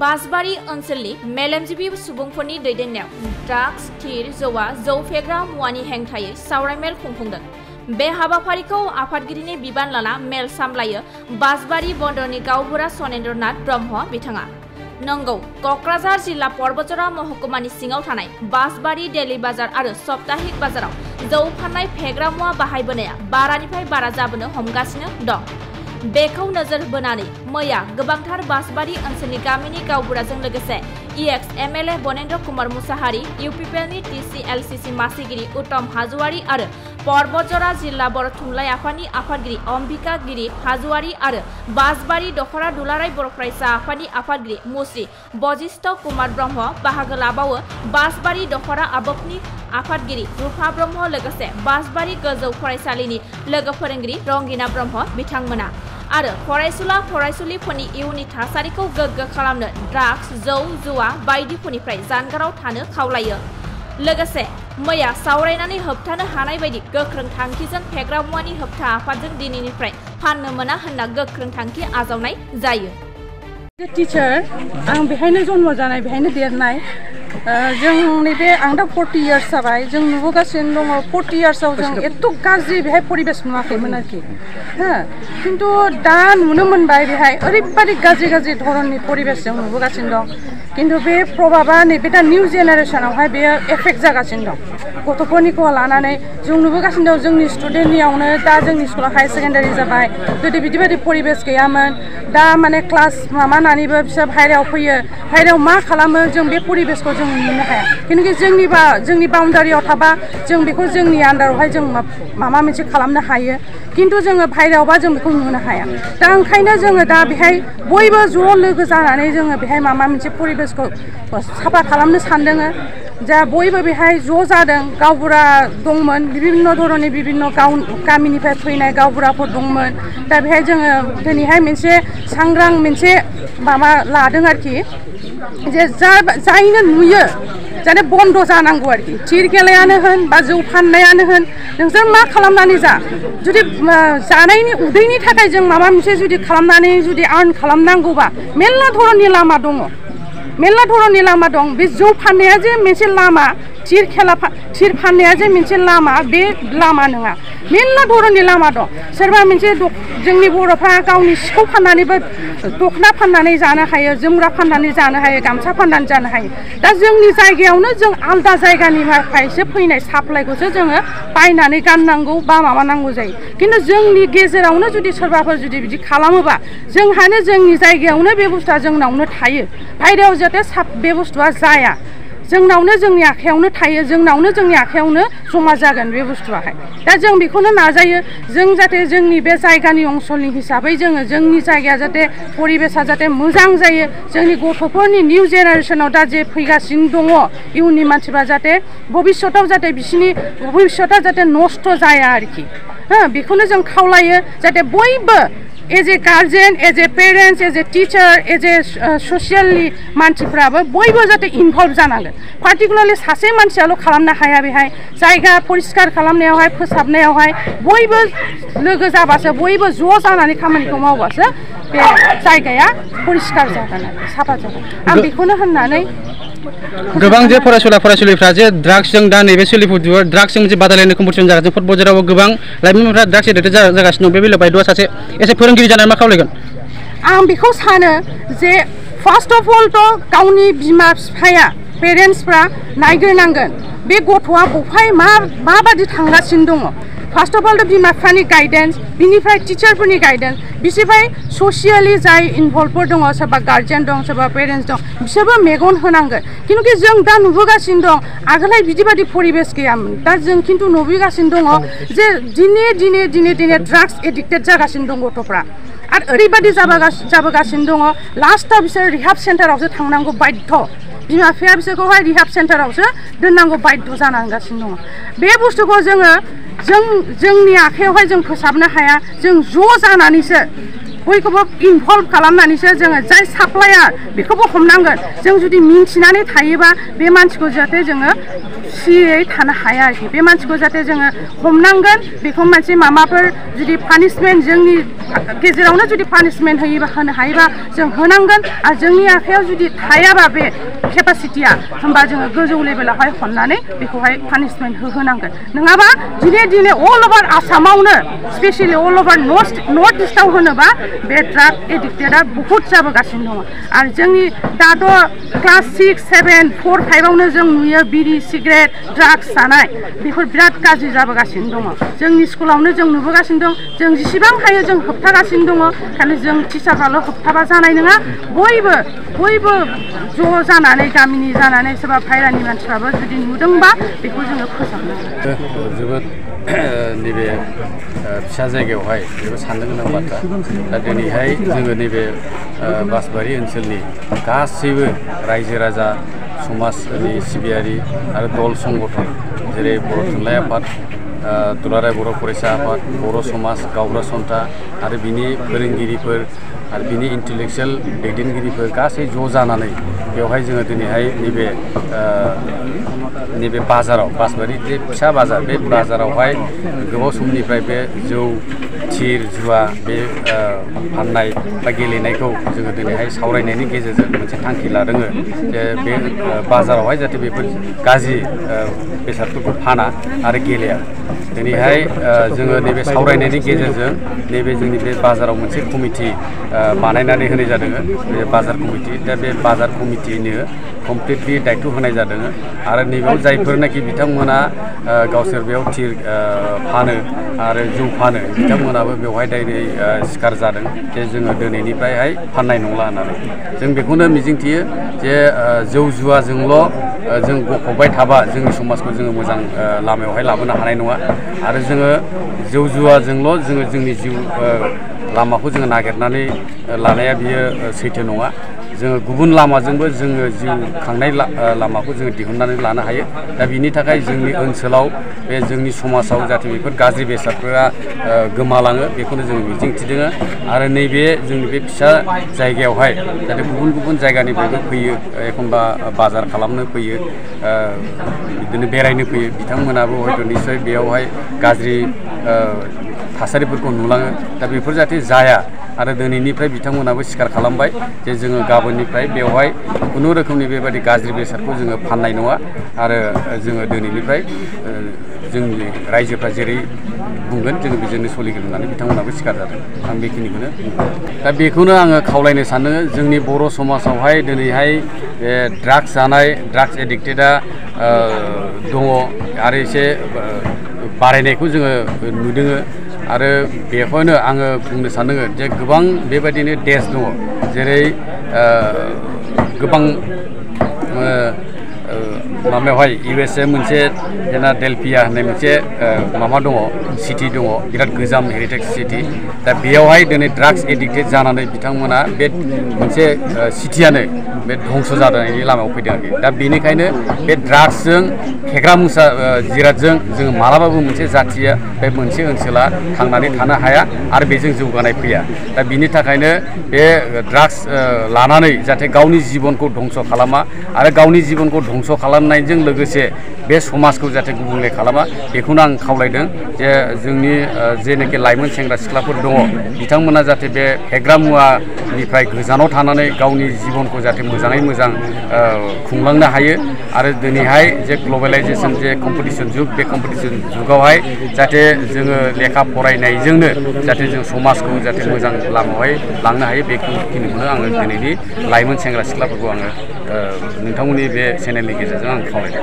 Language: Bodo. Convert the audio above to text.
बासबारि ओनसोलनि मेलेमजिबि सुबुंफोरनि दैदेननायाव ड्राग्स, थिर, जौवा, जौ फेग्रा मुवानि हेंथायै सावरायमेल खुंफुंदों। बे हाबाफारिखौ आफादगिरिनि बिबान लाना मेल सामलायो बासबारि बन्दरनि गावबुरा सनेन्द्रनाथ ब्रह्म बिथाङा। नंगौ, कक्राझार जिल्ला परबतजरा महकुमानि सिङाव थानाय बासबारि डेली बाजार आरो सप्ताहिक बाजाराव जौ फाननाय फेग्रा मुवा बाहायबोनाया बारानिफ्राय बारा जाबोनो हमगासिनो दं। बेखौ नोजोर बोनानै मैया गोबांथार बासबारि ओनसोलनि गामिनि गावबुराजों लोगोसे EX MLA बनेन्द्र Kumar Mushahary, UPPLनि TCLCC मासिगिरि उत्तम हाज'वारि आरो परबतजरा जिल्ला बर' थुनलाइ आफादनि आफादगिरि अम्बिका गिरि हाज'वारि आरो बासबारि दखरा दुलाराय बर' फरायसा आफादनि आफादगिरि मुस्रि बजिष्ठ कुमार ब्रह्म बाहागो लाबावो। बासबारि दखरा आबोफनि आफादगिरि रुफा ब्रह्म लोगोसे बासबारि गोजौ फरायसालिनि लोगो फोरोंगिरि रंगिना ब्रह्म बिथांमोना आरो फरायसुला फरायसुलिफोरनि इयुननि थासारिखौ गोग्गो खालामनो ड्राग्स, जौ जुवा बायदिफोरनिफ्राय जानगाराव थानो खावलायो। लोगोसे मैया सावरायनानै होबथानो हानाय बायदि गोख्रों थांखिजों फेग्रा मुवानि होबथा आफादजों दिनैनिफ्राय फाननो मोना होनना गोख्रों थांखि आजावनाय जायो। टीचार आं बेहायनो जन्म जानाय बेहायनो देरनाय जोंनि बे आं दा 40 इयार्स जाबाय जों नुबोगासिनो दङ 40 इयार्सआव जों एथ' गाज्रि बेहाय परिबेस नुवाखैमोन आरोखि खिन्थु दा नुनो मोनबाय बेहाय ओरैबादि गाज्रि धरननि परिबेस जों नुबोगासिनो दं। खिन्थु बे प्रभाबा नैबे दा निउ जेनेरेसनावहाय बेयो एफेक्ट जागासिनो दं। गथ'फोरनिखौ लानानै जों नुबोगासिनो दं जोंनि स्टुडेन्टनियावनो दा जोंनि स्कुला हायार सेकेन्डारि जाबाय गोदो बिदि परिबेस गैयामोन। दा माने क्लास माबानानैबो बिसोर बाहेरायाव फैयो, बाहेरायाव मा खालामो जों बे परिबेसखौ जों नुनो हाया। खिन्थु जोंनि बाउन्डारियाव थाबा जों बेखौ जोंनि आन्डारावहाय जों माबा मोनसे खालामनो हायो। खिन्थु जोङो बाहेरायावबा जों बेखौ नुनो हाया। दा ओंखायनो जोङो दा बेहाय बयबो ज' लोगो जानानै जोङो बेहाय माबा मोनसे परिबेसखौ साफा खालामनो सानदों। जा बयबो बेहाय ज' जादों। गावबुरा दंमोन, बिभिन्न धरननि बिभिन्न गामिनिफ्राय फैनाय गावबुराफोर दंमोन। दा बेहाय जोङो दिनैहाय मोनसे सांग्रां मोनसे माबा लादों आरोखि जे जायनो नुयो जाने बन्द जानांगौ आरोखि। थिर गेलेयानो होन बा जौ फाननायानो होन नोंसोर मा खालामनानै जा, जुदि जानायनि उदैनि थाखाय जों माबा मोनसे जुदि खालामनानै जुदि आर्न खालामनांगौबा मेरला धरननि लामा दङ। मेरला धरननि लामा दं। बे जौ फाननाया जे मोनसे लामा, थिर फाननाया जे मोनसे लामा, बे लामा नङा। मेरला धरननि लामा दं। सोरबा मोनसे जोंनि बर'फ्रा गावनि सिखौ फाननानैबो दखना फाननानै जानो हायो, जोमग्रा फाननानै जानो हायो, गामसा फाननानै जानो हायो। दा जोंनि जायगायावनो जों आलदा जायगानिफ्रायसो फैनाय साप्लाइखौसो जोङो बायनानै गाननांगौ बा माबानांगौ जायो। खिन्थु जोंनि गेजेरावनो जुदि सोरबाफोर जुदि बिदि खालामोबा जोंहानो जोंनि जायगायावनो बे बुस्थुआ जोंनावनो थायो। बायहेरायाव जाहाथे बे बुस्थुआ जाया, जोंनावनो जोंनि आखायावनो थायो, जोंनावनो जोंनि आखायावनो जमा जागोन बे बुस्थुआहाय। दा जों बेखौनो नाजायो जों जाहाथे जोंनि बे जायगानि ओनसोलनि हिसाबै जोङो जोंनि जायगाया जाहाथे परिबेसा जाहाथे मोजां जायो। जोंनि गथ'फोरनि निउ जेनेरेसनाव दा जे फैगासिनो दङ इयुननि मानसिफ्रा जाहाथे भबिष्यताव जाहाथे बिसिनि भबिष्यता जाहाथे नस्थ' जाया आरोखि। बेखौनो जों खावलायो जाहाथे बयबो as a guardian, as a parents, as a teacher, as a ससियेलनि मानसिफ्राबो बयबो जाहाथे इनभल्भ जानांगोन। पार्टिकुलारलि सासे मानसियाल' खालामनो हाया। बेहाय जायगा परिष्कार खालामनायावहाय फोसाबनायावहाय बयबो लोगो जाबासो, बयबो ज' जानानै खामानिखौ मावबासो बे जायगाया परिष्कार जागोन आरो साफा जागोन। आं बेखौनो होननानै गोबां जे फरायसुलिफ्रा जे ड्राग्सजों दा नैबे सोलिफुदो, ड्राग्सजों मोनसे बादायलायनाय कम्पिटिसन जागासिनो परबतजरायावबो गोबां लाइमोनफ्रा ड्राग्स एडिक्टेड जागासिनो दं। बे बेलायाव बायद'आ सासे एसे फोरोंगिरि जानानै मा खावलायगोन? आं बेखौ सानो जे फार्स्ट अफ अल थ' गावनि बिमा बिफाया पेरेन्टसफ्रा नायग्रोनांगोन बे गथ'आ बहाय माबादि थांगासिनो दङ। फार्स्ट अफ अल थ' बिमा बिफानि गाइडेन्स, बिनिफ्राय टिचारफोरनि गाइडेन्स, बिनिफ्राय ससियेलि जाय इनभल्भफोर दङ, सोरबा गार्जेन दं, सोरबा पेरेन्टस दं, बिसोरबो मेगन होनांगोन। खिन्थु जों दा नुबोगासिनो दं आगोलहाय बिदिबादि परिबेस गैयामोन। दा जों खिन्थु नुबोगासिनो दङ जे दिने ड्राग्स एडिक्टेड जागासिनो दं गथ'फ्रा। आरो ओरैबादि जाबोगासिनो दङ लास्टआव बिसोर रिहाब सेन्टारावसो थांनांगौ बाध्य। बिमा बिफाया बिसोरखौहाय रिहाब सेन्टारावसो दोननांगौ बाध्य जानांगासिनो दङ। बे बुस्थुखौ जोंनि आखायावहाय जों फोसाबनो हाया। जों ज' जानानैसो बयखौबो इनभल्भ खालामनानैसो जोङो जाय साप्लायार बेखौबो हमनांगोन जों जुदि मिन्थिनानै थायोबा बे मानसिखौ जाहाथे जोङो सियै थानो हाया आरोखि बे मानसिखौ जाहाथे जोङो हमनांगोन बेखौ मोनसे माबाफोर जुदि पानिशमेन्ट जोंनि गेजेरावनो जुदि पानिशमेन्ट होनो हायोबा जों होनांगोन आरो जोंनि आखायाव जुदि थायाबा बे केपासिटिया होमबा जोङो गोजौ लेभेलावहाय हमनानै बेखौहाय पानिशमेन्ट होनांगोन नङाबा दिने अल ओभार आसामावनो स्पेसियेलि अल ओभार नर्थ इस्टआव होनोबा बे ड्राग एडिक्टेडआ बहुत जाबोगासिनो दङ आरो जोंनि दाथ' क्लास 6, 7, 4, 5आवनो जों नुयो बिरि सिगारेट ड्राग्स जानाय बेफोर बिराद गाज्रि जाबोगासिनो दङ जोंनि स्कुलावनो जों नुबोगासिनो दं जों जेसेबां हायो जों होबथागासिनो दङ खालि जों टिचारफ्राल' होबथाबा जानाय नङा बयबो ज' जानानै गामिनि जानानै सोरबा बायरानि मानसिफ्राबो जुदि नुदोंबा बेखौ जोङो फोसाबनांगोन जोबोद नैबे फिसा जायगायावहाय बेबो साननो गोनां बाथ्रा दा दिनैहाय जोङो नैबे बासबारि ओनसोलनि गासैबो रायजो राजा समाजनि सिबियारि आरो दल संगठन जेरै बर' थुनलाइ आफाद दुलाराय बर' फरायसा आफाद बर' समाज गावब्रा सन्था आरो बिनि फोरोंगिरिफोर आरो बिनि इन्टेलेक्सुयेल दैदेनगिरिफोर गासै ज' जानानै बेवहाय जोङो दिनैहाय नैबे बाजाराव बासबारि जे फिसा बाजार बे बाजारावहाय गोबाव समनिफ्राय बे जौ थिर जुवा बे फाननाय बा गेलेनायखौ जोङो दिनैहाय सावरायनायनि गेजेरजों मोनसे थांखि लादों जे बे बाजारावहाय जाहाथे बेफोर गाज्रि बेसादफोरखौ फाना आरो गेलेया दिनैहाय जोङो नैबे सावरायनायनि गेजेरजों नैबे जोंनि बे बाजाराव मोनसे कमिटि बानायनानै होनाय जादों बे बाजार कमिटि दा बे बाजार कमिटिनो कमप्लिटलि दायथ' होनाय जादों आरो नैबेयाव जायफोरनाखि बिथांमोना गावसोर बेयाव थिर फानो आरो जौ फानो बिथांमोनाबो बेवहाय डाइरेक्ट सिखार जादों जे जोङो दिनैनिफ्रायहाय फाननाय नंला होननानै जों बेखौनो मिजिंथियो जे जौ जुवाजोंल' जों गफबबाय थाबा जोंनि समाजखौ जोङो मोजां लामायावहाय लाबोनो हानाय नङा आरो जोङो जौ जुवाजोंल' जोङो जोंनि जिउ लामाखौ जोङो नागिरनानै लानाया बियो सैथो नङा जोङो गुबुन लामाजोंबो जोङो जिउ खांनाय लामाखौ जोङो दिहुननानै लानो हायो दा बिनि थाखाय जोंनि ओनसोलाव बे जोंनि समाजाव जाहाथे बेफोर गाज्रि बेसादफोरा गोमालाङो बेखौनो जोङो मिजिंथिदों आरो नैबे जोंनि बे फिसा जायगायावहाय जाहाथे गुबुन जायगानिफ्रायबो फैयो एखनबा बाजार खालामनो फैयो बिदिनो बेरायनो फैयो बिथांमोनाबो हयथ' निस्सय बेयावहाय गाज्रि थासारिफोरखौ नुलाङो दा बेफोर जाहाथे जाया आरो दिनैनिफ्राय बिथांमोनाबो स्वीकार खालामबाय जे जोङो गाबोननिफ्राय बेवहाय खुनु रोखोमनि बेबायदि गाज्रि बेसादखौ जोङो फाननाय नङा आरो जोङो दिनैनिफ्राय जोंनि रायजोफ्रा जेरै बुंगोन जोङो बेजोंनो सोलिगोन होननानै बिथांमोनाबो स्वीकार जादों आं बेखिनिखौनो दा बेखौनो आङो खावलायनो सानो जोंनि बर' समाजावहाय दिनैहाय बे ड्राग्स जानाय ड्राग्स एडिक्टेडआ दङ आरो एसे बारायनायखौ जोङो नुदों आरो बेखौनो आङो बुंनो सानो जे गोबां बेबायदिनो देश दङ जेरै गोबां माबायावहाय USA मोनसे जेना डेलफिया होननाय मोनसे माबा दङ सिटि दङ बिराद गोजाम हेरिटेज सिटि दा बेयावहाय दिनै ड्राग्स एडिक्टेड जानानै बिथांमोना बे मोनसे सिटियानो बे धंस जानायनि लामायाव फैदों आरोखि दा बेनिखायनो बे ड्राग्सजों फेग्रा मुसा जिरादजों जोङो मालाबाबो मोनसे जाथिया बे मोनसे ओनसोला थांनानै थानो हाया आरो बेजों जौगानाय फैया दा बिनि थाखायनो बे ड्राग्स लानानै जाहाथे गावनि जिबनखौ धंस खालामा आरो गावनि जिबनखौ धंस खालामनायजों लोगोसे बे समाजखौ जाहाथे गुबुंले खालामा बेखौनो आं खावलायदों जे जोंनि जेनाखि लाइमोन सेंग्रा सिख्लाफोर दङ बिथांमोना जाहाथे बे फेग्रा मुवानिफ्राय गोजानाव थानानै गावनि जिबनखौ जाहाथे मोजाङै मोजां खुंलांनो हायो आरो दिनैहाय जे ग्लबेलाइजेसन जे कम्पिटिसन जुग बे कम्पिटिसन जुगावहाय जाहाथे जोङो लेखा फरायनायजोंनो जाहाथे जों समाजखौ जाहाथे मोजां लामायावहाय लांनो हायो बेखिनिखौनो आङो दिनैनि लाइमोन सेंग्रा सिख्लाफोरखौ आङो नोंथांमोननि बे चेनेलनि गेजेरजों आं खावलायदों।